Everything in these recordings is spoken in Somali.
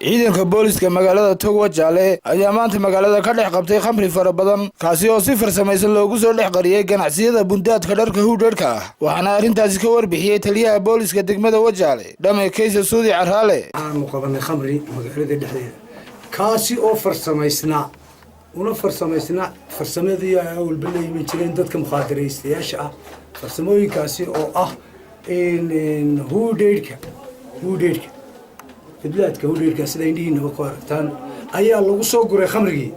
Ciidanka booliska magaalada Togwa Jaale ayaa maanta magaalada ka dhex qabtay khamri fara badan, kaasi oo si farsamaysan loogu soo dhex qariyey ganacsiyada bundaadka dharka huudharhka ah. Waxaana arrintaasi ka warbixiyey taliyaha booliska degmada Wajaale, Dhame Kayse Suudi Caraale. Waxaanu qabanay khamri magaalada dhexdeeda, kaasi oo farsamaysnaa, una farsamaysnaa farsamadii ay awalba la iman jireen dadka mukhaadaraystayaasha ah. Farsamooyinkaasi oo ah huudheydhka, huudheydhka fidlaadka, huudheydhka sida indhihiinaba ku aragtaan ayaa lagu soo guray khamrigii.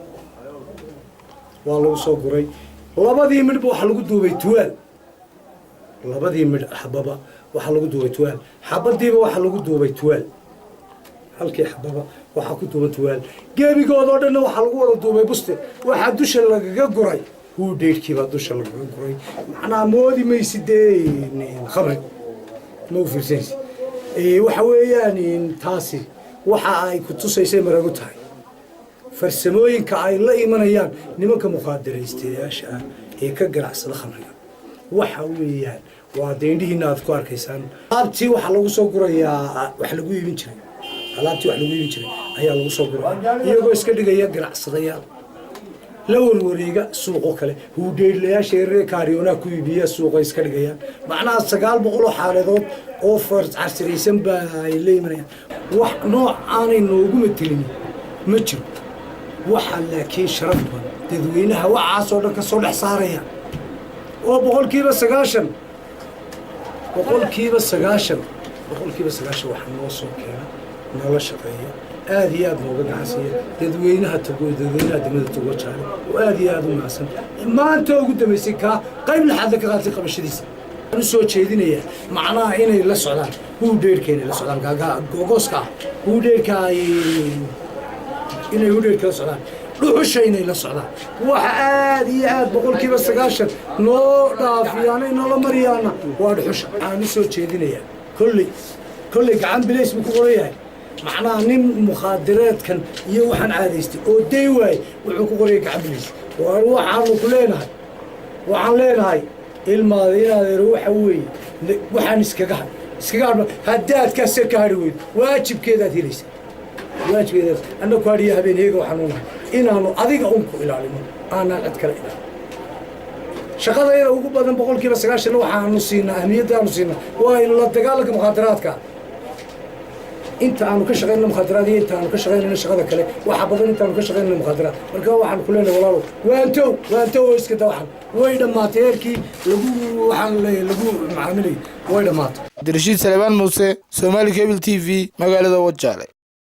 Waa lagu soo guray labadii midhba, waxaa lagu duubay tuwaal. Labadii midh xababa waxaa lagu duubay tuwaal, xabadiiba waxaa lagu duubay tuwaal, halkii xababa waxaa ku duuban tuwaal. Gebigoodoo dhanna waxaa lagu wada duubay buste. Waxaa dusha lagaga guray huudheydhkiibaa dusha lagaga guray. Macnaha moodi maysi dee khamri, ma u fiirsanaysi. Waxa weeyaan taasi waxa ay ku tusaysay maragu tahay farsamooyinka ay la imanayaan nimanka mukaadaraystayaasha ah ee ka ganacsada khamriga. Waxa weeyaan waa deendhihiina aad ku arkaysaan. Alaabtii waxaa lagu soo gurayaa wax lagu iibin jiray, alaabtii wax lagu iibin jiray ayaa lagu soo guraya, iyagoo iska dhigaya ganacsadayaal la warwareega suuqoo kale. Huudheydlayaasha yaree kaariyoonaha ku iibiya suuqa iska dhigayaan. Macnaha 900 oo xaaladood oo casiraysan baa ay la imanayaan. Wax nooc aanay noogu matelin ma jiro. Waxa laakiin sharaf badan dadweynaha waxaasoo dhan ka soo dhex saaraya oo 90%, 90%, 90% waxaa noo soo keena, noola shaqeeya, aada iyo aada nooga gacansiiya dadweynaha Togo, dadweynaha degmada Togo Jaale oo aada iyo aada u mahadsan. Maanta ugu dambaysay kaa qayb lixaadla ka qaatay qabashadiisa. Waxaan u soo jeedinayaa macnaha inay la socdaan huudheerka, inay la socdaan googooska ah huudheerka ay, inay huudheerka la socdaan, dhuxusha inay la socdaan. Waxa aada iyo aad 90% noo dhaafiyaana noola mariyaana waa dhuxusha. Waxaan u soo jeedinayaa kolley gacan bilays buu ku qoran yahay. Macnaha nin mukhaadireedkan iyo waxaan caadaystay oo day waay wuxuu ku qoraya gacan bilays. Waar waxaanu ku leenahay, waxaan leenahay ilmaada inaadeer, waxa weeye waxaan iskaga had, iskaga hadhma. Haddaad kase ka hadhi weydo, waajibkeedaad helaysa, waajibkeedaad. Annaku hadhiyo habeen heega waxaanu nahay inaanu adiga un ku ilaalino, aanaan cid kale ilaalin. Shaqadayada ugu badan 90%-na waxaanu siinaa, ahmiyadda aanu siinaa waa in la dagaalanka mukhaadaraadka. Inta aanu ka shaqaynno mukhaadaraad iyo inta aanu ka shaqaynayno shaqada kale, waxa badan intaanu ka shaqaynayno mukhaadaraad. Marka waxaan ku leenahay, walaalow, waantow, waantow oo iska da. Waxan way dhammaatay, heerkii lagu waxaan lagu macaamilayay way dhammaatay. Cabdirashiid Salebaan Muuse, Somali Cable TV, magaalada Wajaale.